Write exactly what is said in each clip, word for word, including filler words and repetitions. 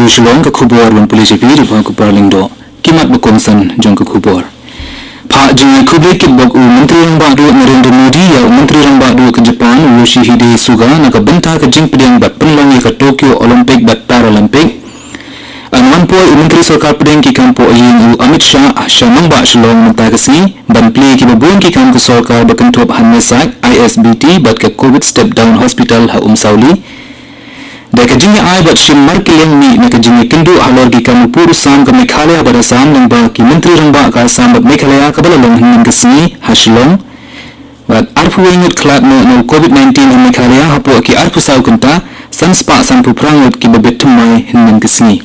Shillong, ka khubor ban pule sha phi da u Parlingdoh. Ki mat ba kongsan jong ka khubor. Phah jingkhublei kitbok u Myntri Rangbah Duh Narendra Modi ïa u Myntri Rangbah Duh ka Japan u Yoshihide Suga na ka bynta ka jingpdiang bad pynlong ïa ka Tokyo Olympic bad Paralympic. Yn wan poi u Myntri Sorkar Pdeng ki kam poh ïing u Amit Shah sha nongbah Shillong mynta ka sngi ban plie ki babun ki kam ka sorkar ba kynthup ha NESAC, I S B T bad ka Covid Step Down Hospital ha Umsawli. Da ka jingïa ai bad shim markylliang mih na ka jingïakynduh halor ki kam u pud u sam ka Meghalaya bad Assam lyngba ki Myntri Rangbah ka Assam bad Meghalaya kaba la long hynnin ka sngi ha Shillong. Bad arphew wei ngut khlad noh na u Covid nineteen ha Meghalaya hapoh ki arphew saw kynta, san spah sanphew phra ngut kiba bit thymmai hynnin ka sngi.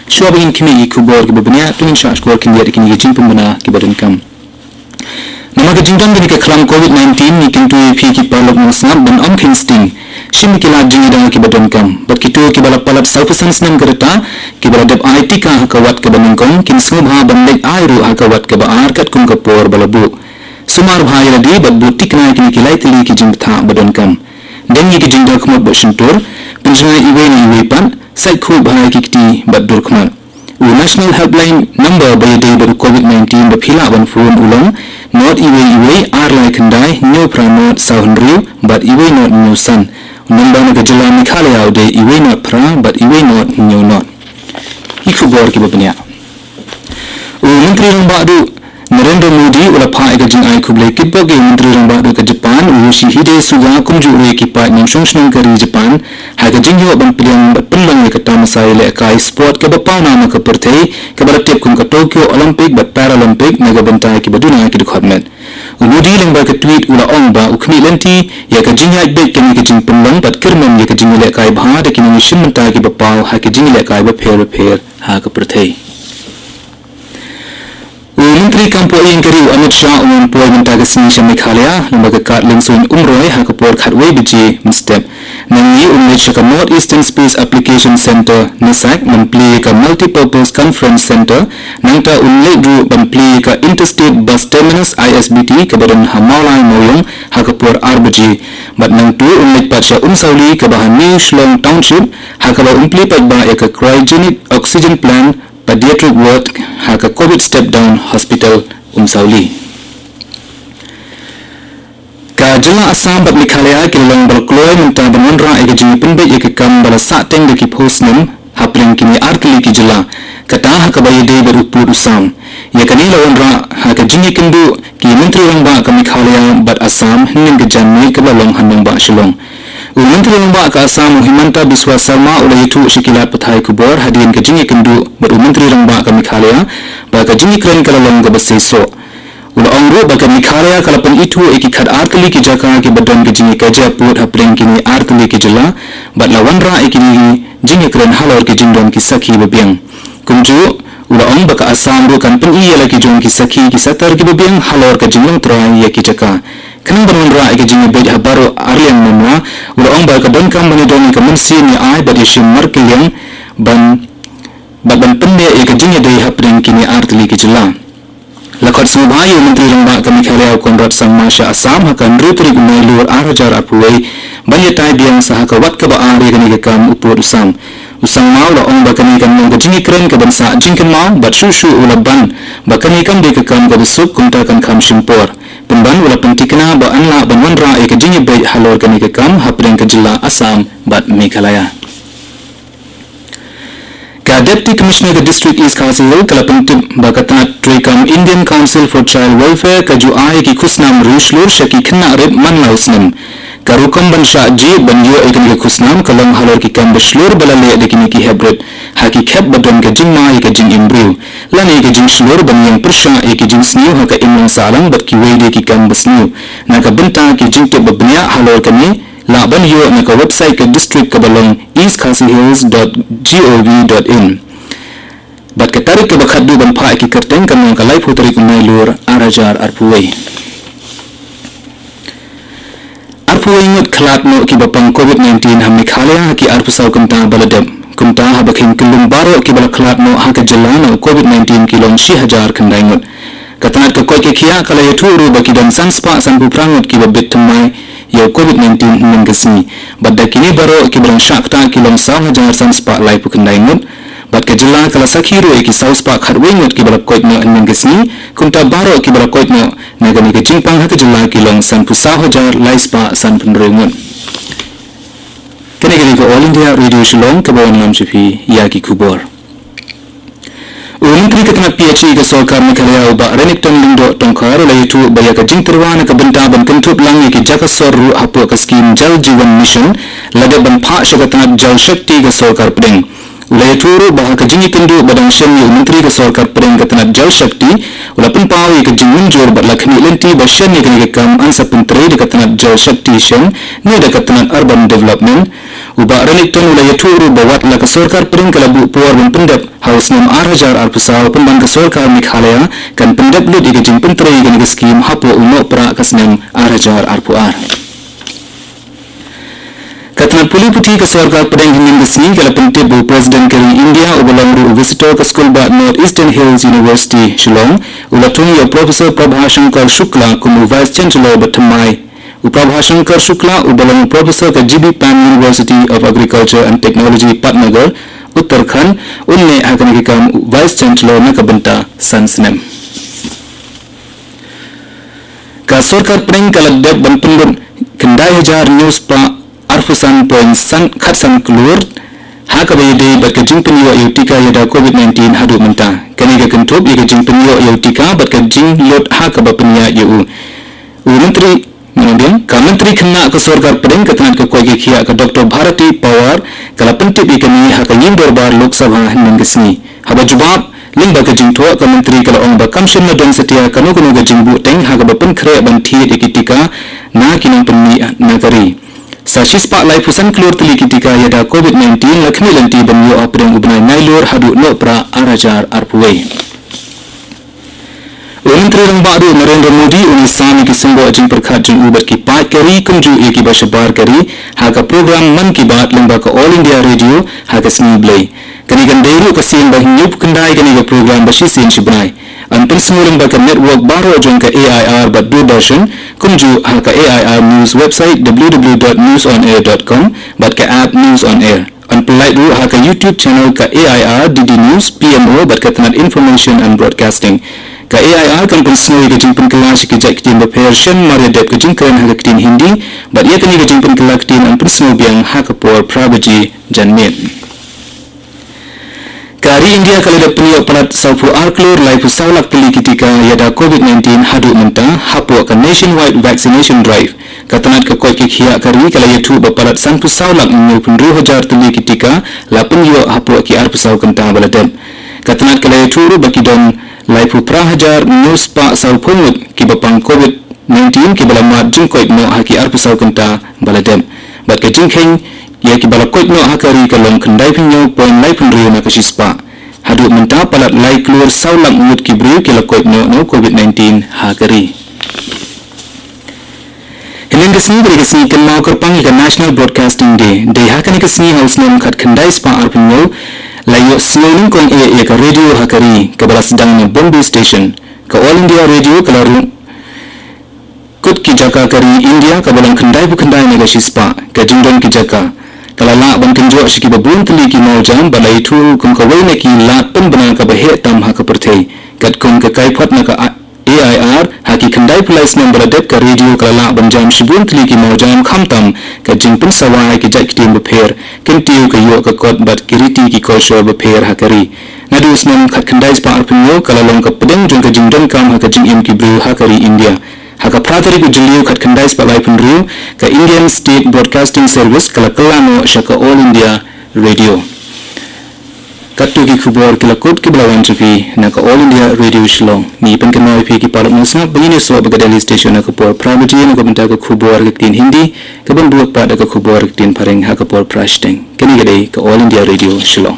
Shuwa ba ngin khmih ïa ki khubor kiba bniah, to ngin shah shkor khyndiat ïa kine ki jingpynbna kiba donkam. Namar ka jingdon kane ka khlam Covid nineteen, ngi kyntu ïa phi ki paralok nongsngap ban ym kheiñ sting. Shim ïa ki lad jingïada kiba donkam. Bad kito kiba la palat sawphew san snem ka rta, kiba la dep ai tika ha ka wat kaba nyngkong, kin sngewbha ban leit ai ruh ha ka wat kaba ar katkum ka por ba la buh. Sumar bha ïa lade bad bud thikna ïa kine ki lai tylli ki jingbthah ba donkam. Deng ïa ki jingdakhmut bad shyntur, pynjngai iwei na iwei pat, sait khuid bha ïa ki kti bad dur khmat. U National Helpline Number ba ïadei bad u Covid nineteen ba phi lah ban phone u long, not iwei iwei ar lai khyndai hynñiew phra not saw hynriew bad iwei not hynñiew san. U number na ka jylla Meghalaya u dei iwei not phra bad iwei not hynñiew not. Ki khubor kiba bniah. U Myntri Rangbah Duh Narendra Modi u la phah ïa ka jingai khublei kitbok ïa u Myntri Rangbah Duh ka Japan u Yoshihide Suga kumjuh ruh ïa ki paid nongshong shnong ka ri Japan ha ka jingïoh ban pdiang bad pynlong ïa ka tamasa ïalehkai sport kaba pawnam ha ka pyrthei kaba la tip kum ka Tokyo Olympic bad Paralympic na ka bynta kiba duna ki dkhot met. U Modi lyngba ka tweet u la ong ba u khmih lynti ïa ka jingïaid beit kane ka jingpynlong bad kyrmen ïa ka jingïalehkai bha da ki nongïashim bynta kiba paw ha ka jingïalehkai bapher bapher ha ka pyrthei. U Myntri Kam Poh Ïing ka ri u Amit Shah un wan poi mynta ka sngi sha Meghalaya lyngba ka kad lyngsuin Umroi ha ka por khatwei baje mynstep. Nangne un leit sha ka North Eastern Space Application Centre, NESAC, ban plie ïa ka Multipurpose Conference Centre. Nangta un leit ruh ban plie ïa ka Interstate Bus Terminus, I S B T, kaba don ha Mawlai Mawiong ha ka por ar baje. Bad nangta un leit pat sha Umsawli kaba ha New Shillong Township, ha kaba un plie pat ba ïa ka Cryogenic Oxygen Plant, Pediatric Ward ha ka Covid Step Down Hospital, Umsawli. Ka jylla Assam bad Meghalaya ki la long ba la kloi mynta ban wanrah ïa ka jingpynbeit ïa ka kam ba la sahteng da ki phew snem hapdeng kine artylli ki jylla, kata ha kaba ïadei bad u pud u sam. Ïa kane la wanrah ha ka jingïakynduh ki Myntri Rangbah ka Meghalaya bad Assam hynnin ka janmiet kaba la long ha nongbah Shillong. U Myntri Rangbah ka Assam u Himanta Biswa Sarma u la ïathuh sha ki lad pathai khubor hadien ka jingïakynduh bad u Myntri Rangbah ka Meghalaya ba ka jingïakren ka la long kaba seisoh. U la ong ruh ba ka Meghalaya ka la pynithuh ïa ki khatar tylli ki jaka kiba don ka jingïakajia pud hapdeng kine artylli ki jylla bad la wanrah ïa kine ki jingïakren halor ki jingdon ki sakhi babiang. Kumjuh u la ong ba ka Assam ruh kan pyni ïa la ki jong ki sakhi ki satar kiba biang halor ka jinglong trai ïa ki jaka. Khnang ban wanrah ïa ka jingïabeit ha baroh arliang mamla, u la ong ba ka donkam ban ïadon ïa ka mynsiem ïa ai bad ïashim markylliang ban bad ban pynneh ïa ka jingïadei hapdeng kine artylli ki jylla. La khot sngewbha ïa u Myntri Rangbah ka Meghalaya u Conrad Sangma sha Assam ha ka hynriew tarik u Nailur ar hajar arphew wei ban ïatai biang sa ha ka wat kaba ar ïa kane ka kam u pud u sam. U Sangma u la ong ba kane kan long ka jingïakren kaban sah jingkynmaw bad shuh shuh u la ban ba kane kam dei ka kam kaba suk kumta kan kham shim por. Pynban u la pynthikna ba yn lah ban wanrah ïa ka jingïabeit halor kane ka kam hapdeng ka jylla Assam bad Meghalaya. Ka Deputy Commissioner ka District East Khasi Hills ka la pyntip ba ka tnat treikam Indian Council for Child Welfare ka ju ai ki khusnam riewshlur sha ki khynnah rit man la u snem. Ka rukom ban shah jied ban ïoh ïa kane ka khusnam ka long halor ki kam ba shlur ba la leh da kine ki heprit ha ki khep ba don ka jingma ïa ka jingim briew lane ka jingshlur ban ïeng pyrshah ïa ki jingsniew ha ka imlang sahlang bad kiwei de ki kam ba sniew. Na ka bynta ki jingtip ba bniah halor kane, lah ban ïoh na ka website ka district kaba long east khasi hills dot gov dot in. Bad ka tarik kaba khatduh ban phah ïa ki kyrteng kan long ka laiphew tarik u Nailur ar hajar arphew wei. Arphew wei ngut khlad noh kiba pang Covid nineteen ha Meghalaya ha ki arphew saw kynta ba la dep. Kumta haba kheiñ kyllum baroh kiba la khlad noh ha ka jylla na u Covid nineteen ki long shi hajar khyndai ngut. Ka tnat ka koit ka khiah ka la ïathuh ruh ba ki don san spah sanphew phra ngut kiba bit thymmai ïa u Covid nineteen hynnin ka sngi. Bad da kine baroh kiba dang shah ktah ki long saw hajar san spah laiphew khyndai ngut. Ka jylla ka la sakhi ruh ïa ki saw spah khatwei ngut kiba la koit noh hynnin ka sngi, kumta baroh kiba la koit noh na kane ka jingpang ha ka jylla ki long sanphew saw hajar lai spah sanphew hynriew ngut. Kane ka dei ka All India Radio Shillong kaba wanlam sha phi ïa ki khubor. U Myntri ka tnat P H E ka sorkar Meghalaya u Bah Renikton Lyngdoh Tongkhar u la ïathuh ba ïa ka jingtyrwa na ka bynta ban kynthup lang ïa ki jaka sor ruh hapoh ka skim Jal Jeevan Mission la dep ban phah sha ka tnat Jal Shakti ka sorkar pdeng. U la ïathuh ruh ba ha ka jingïakynduh ba dang shem ïa u Myntri ka sorkar pdeng ka tnat Jal Shakti u la pynpaw ïa ka jingmynjur bad la khmih lynti ba shen ïa kane ka kam yn sa pyntrei da ka tnat Jal Shakti shen ne da ka tnat Urban Development. U Bah Renikton u la ïathuh ruh ba wat la ka sorkar pdeng ka la buh por ban pyndep ha u snem ar hajar arphew saw, pynban ka sorkar Meghalaya kan pyndep lut ïa ka jingpyntrei ïa kane ka skim hapoh u Nohprah ka snem ar hajar arphew ar. Ka tnat pule puthi ka sorkar pdeng hynnin ka sngi ka la pyntip ba u President ka ri India uba long ruh u visitor ka skulbah North Eastern Hills University Shillong u la thung ïa u Professor Prabha Shankar Shukla kum u Vice Chancellor ba thymmai. U Prabha Shankar Shukla uba long u Professor ka G B Pant University of Agriculture and Technology Patnagar, Uttarakhand, un neh ha kane ka kam u Vice Chancellor na ka bynta san snem. Ka sorkar pdeng ka la dep ban pynlut khyndai hajar hynñiew spah arphew san point san khatsan klur ha kaba ïadei bad ka jingpynïoh ïa u tika ïada covid nineteen haduh mynta. Kane ka kynthup ïa ka jingpynïoh ïa u tika bad ka jinglut ha kaba pynïaid ïa u. U Myntri, ka Myntri Khynnah ka sorkar pdeng ka tnat ka koit ka khiah ka Doctor Bharati Pawar ka la pyntip ïa kane ha ka ïing dorbar Lok Sabha hynnin ka sngi. Haba jubab lyngba ka jingthoh, ka Myntri ka la ong ba kam shym la don satia kano kano ka jingbuhteng ha kaba pynkhreh ban thied ïa ki tika na ki nongpynmih na ka ri. Sa shispah laiphew san klur tylli ki tika ïada covid nineteen la khmih lynti ban ïoh hapdeng u bnai Nailur haduh Nohprah ar hajar arphew wei. U Myntri Rangbah ruh Narendra Modi un ïasam ïa ki symboh jingpyrkhat jong u bad ki paid ka ri kumjuh ïa kiba shabar ka ri ha ka program Mann Ki Baat lyngba ka All India Radio ha ka sngi Blei. Kane kan dei ruh ka sien ba hynñiewphew khyndai kane ka program ba shisien shibnai. Yn pynsngew lyngba ka network baroh jong ka A I R bad Doordarshan, kumjuh ha ka A I R News website w w w dot news on air dot com bad ka app News on Air. Yn pynlait ruh ha ka YouTube channel ka A I R D D News P M O bad ka tnat Information and Broadcasting. Ka A I R kan pynsngew ïa ka jingpynkylla sha ki jait ktien bapher shen mar ïadep ka jingkren ha ka ktien Hindi bad ïa kane ka jingpynkylla ktien yn pynsngew biang ha ka por phra baje janmiet. Ka ri India ka la dep pynïoh palat sawphew ar klur laiphew saw lak tylli ki tika ïada covid nineteen haduh mynta hapoh ka Nationwide Vaccination Drive. Ka tnat ka koit ka khiah ka ri ka la ïathuh ba palat sanphew saw lak hynñiewphew hynriew hajar tylli ki tika la pynïoh hapoh ki arphew saw kynta ba la dep. Ka tnat ka la ïathuh ruh ba ki don laiphew phra hajar hynñiew spah sawphew ngut kiba pang covid nineteen kiba la mad jingkoit noh ha ki arphew saw kynta ba la dep. Bad ka jingkheiñ ïa kiba la koit noh ha ka ri ka long khyndaiphew hynñiew point laiphew hynriew na ka shispah. Haduh mynta palat lai klur saw lak ngut ki briew ki la koit noh na u covid nineteen ha ka ri. Hynnin ka sngi ka dei ka sngi kynmaw kyrpang ïa ka National Broadcasting Day. Dei ha kane ka sngi ha u snem khatkhyndai spah arphew hynñiew la ïoh sngew nyngkong eh ïa ka radio ha ka ri kaba la sdang na Bombay Station. Ka All India Radio ka la rung kut ki jaka ka ri India kaba long khyndaiphew khyndai na ka shispah. Ka jingdon ki jaka ka la lah ban kynjoh sha kiba bun tylli ki mawjam bad la ïathuh kum kawei na ki lad pynbna kaba heh tam ha ka pyrthei. Katkum ka kaiphod na ka A I R, ha ki khyndaiphew lai snem ba la dep ka radio ka la lah ban jam shibun tylli ki mawjam, khamtam ka jingpynsawa ha ki jait ktien bapher, kyntiew ka ïoh ka kot bad ki riti ki kolshor bapher ha ka ri. Naduh u snem khatkhyndai spah arphew hynñiew ka la long ka pdeng jong ka jingdonkam ha ka jingim ki briew ha ka ri India. Ha ka phra tarik u Jylliew khatkhyndai spah laiphew hynriew, ka Indian State Broadcasting Service ka la kylla noh sha ka All India Radio. Katto ki khubor ki la kut kiba la wan sha phi na ka All India Radio Shillong. Ngi pynkynmaw ïa phi ki paralok nongshna ba ngin ïasoh bad ka Delhi Station ha ka por phra baje na ka bynta ka khubor ha ka ktien Hindi, kaban bud pat da ka khubor ha ka ktien Phareng ha ka por phra shiteng. Kane ka dei ka All India Radio Shillong.